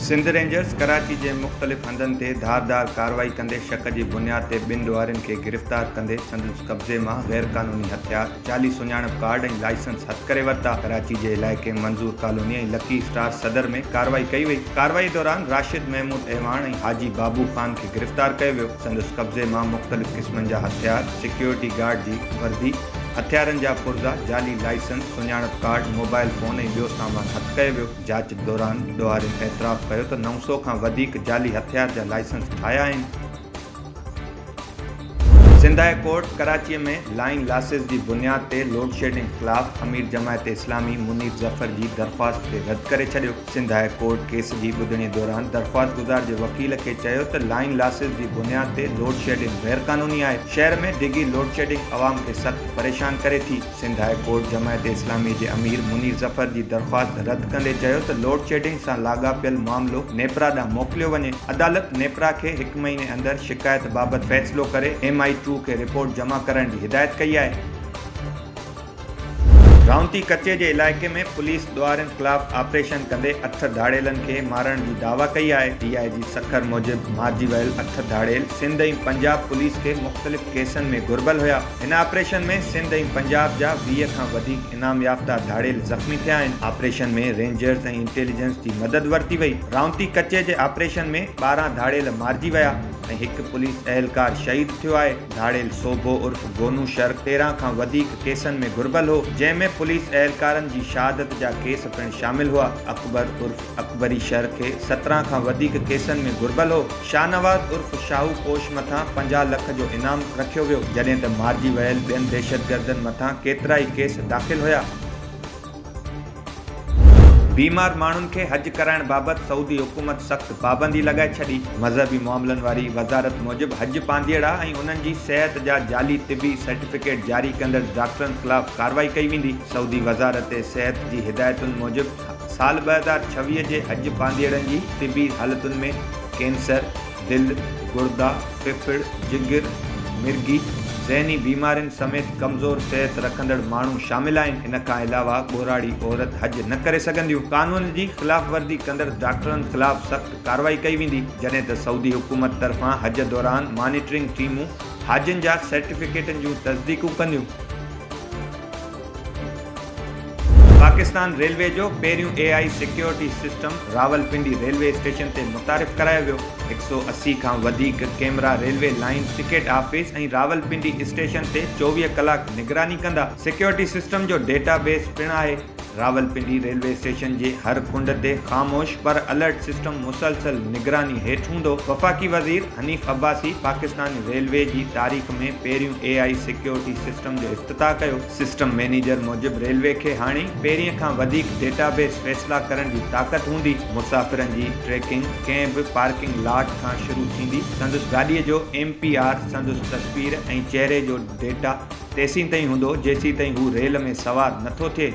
Sindh Rangers Karachi جي مختلف هنڌن تي ڌار ڌار ڪارروائي ڪندي شڪ جي بنياد تي ٻن ڏوهارين کي گرفتار ڪندي سندس قبضي مان غيرقانوني هٿيار، جعلي سڃاڻپ ڪارڊ ۽ لائسنس هٿ ڪري ورتا. ڪراچي جي علائقي منظور ڪالوني ۽ لڪي اسٽار صدر ۾ ڪارروائي ڪئي وئي. ڪارروائي دوران راشد محمود اعواڻ ۽ حاجي بابو خان کي گرفتار ڪيو ويو. سندس قبضي مان مختلف قسمن جا هٿيار، سيڪيورٽي گارڊ جي وردي، هٿيارن جا پرزا، جعلي لائسنس، سڃاڻپ ڪارڊ، موبائل فون ۽ ٻيو سامان هٿ ڪيو ويو. جاچ دوران ڏوهارين اعتراف ڪيو ته 900 کان وڌيڪ جعلي هٿيار جا لائسنس ٺاهيا آهن. Sindh high court Karachi ۾ line losses جي بنياد تي لوڊشيڊنگ خلاف امير جماعت اسلامي منير ظفر جي درخواست کي رد ڪري ڇڏيو. سنڌ هاء ڪورٽ ڪيس جي ٻڌڻي دوران درخواستگذار جي وڪيل کي چيو ته لائين لاسز جي بنياد تي لوڊشيڊنگ غيرقانوني آهي، شهر ۾ ڊگهي لوڊشيڊنگ عوام کي سخت پريشان ڪري ٿي. سنڌ هاء ڪورٽ جماعت اسلامي جي امير منير ظفر جي درخواست رد ڪندي چيو ته لوڊشيڊنگ سان لاڳاپيل معاملو نيپرا ڏانهن موڪليو وڃي، عدالت نيپرا کي هڪ مهيني اندر شڪايت بابت فيصلو ڪري ايم I two کي رپورٽ جمع ڪرائڻ جي هدايت ڪئي آهي. رائونتي ڪچي جي علائقي ۾ پوليس ڏوهارين خلاف آپريشن ڪندي اٺ ڌاڙيلن کي مارڻ جي دعويٰ ڪئي آهي. ڊي I جي سکر موجب مارجي ويل اٺ ڌاڙيل سنڌ ۽ پنجاب پوليس کي مختلف ڪيسن ۾ گهربل هيا. هن آپريشن ۾ سنڌ ۽ پنجاب جا 20 کان وڌيڪ انعام يافته ڌاڙيل زخمي ٿيا آهن. آپريشن ۾ رينجرز ۽ انٽيليجنس جي مدد ورتي وئي. رائونتي ڪچي جي آپريشن ۾ 12 ڌاڙيل مارجي ويا ۽ هڪ پوليس اهلڪار شهيد ٿيو آهي. ڌاڙيل سوڀو عرف گونو شر 13 کان وڌيڪ ڪيسن ۾ گهربل هو، جنهن ۾ پوليس اهلڪارن جي شهادت جا ڪيس پڻ شامل هئا. اڪبر عرف اڪبري شر کي 17 کان وڌيڪ ڪيسن ۾ گهربل هو. شاهنواز عرف شاهو پوش مٿان 50 لک جو انعام رکيو ويو، جڏهن ته مارجي ويل ٻين دهشتگردن مٿان ڪيترائي ڪيس داخل هيا. بيمار ماڻهن کي حج ڪرائڻ بابت سعودي حڪومت سخت پابندي لڳائي ڇڏي. مذهبي معاملن واري وزارت موجب حج پانڌيئڙا ۽ انهن جي صحت جا جعلي طبي سرٽيفڪيٽ جاري ڪندڙ ڊاڪٽرن خلاف ڪارروائي ڪئي ويندي. سعودي وزارت صحت جي هدايتن موجب سال 2026 جي حج پانڌيئڙن جي طبي حالتن ۾ ڪينسر، دل، گڙدا، ڦڦڙ، جگر، مرگي، ذهني بيمارين سميت ڪمزور صحت رکندڙ ماڻهو شامل آهن. ان کان علاوه ڳوراڙي عورت حج نه ڪري سگهنديون. قانون جي خلاف ورزي ڪندڙ ڊاڪٽرن خلاف سخت ڪارروائي ڪئي ويندي. جڏهن ته سعودي حڪومت طرفان حج دوران مانيٽرنگ ٽيمون حاجين جا سرٽيفڪيٽن جون تصديقون ڪنديون. پاڪستان ريلوي جو پهريون A I security system Rawalpindi railway station تي متعارف ڪرايو ويو، 180 کان وڌيڪ camera railway line, ticket office ۽ Rawalpindi station تي 24 ڪلاڪ نگراني ڪندا، سيڪيورٽي سسٽم جو ڊيٽا بيس پڻ آهي، راولپنڊي ريلوي اسٽيشن جي هر ڪنڊ تي خاموش پر الرٽ سسٽم مسلسل نگراني هيٺ هوندو، وفاقي وزير حنيف عباسي پاڪستان ريلوي جي تاريخ ۾ پهريون اي I security system جو افتتاح ڪيو. سسٽم مئنيجر موجب ريلوي کي هاڻي پهرين کان وڌيڪ ڊيٽا بيس فيصلا ڪرڻ جي طاقت هوندي، مسافرن جي ٽريڪنگ ڪنهن به پارڪنگ لاٽ کان شروع ٿيندي، سندس گاڏي جو ايم پي آر، سندس تصوير ۽ چهري جو ڊيٽا تيسين تائين هوندو جيسين تائين هو ريل ۾ سوار نٿو ٿئي.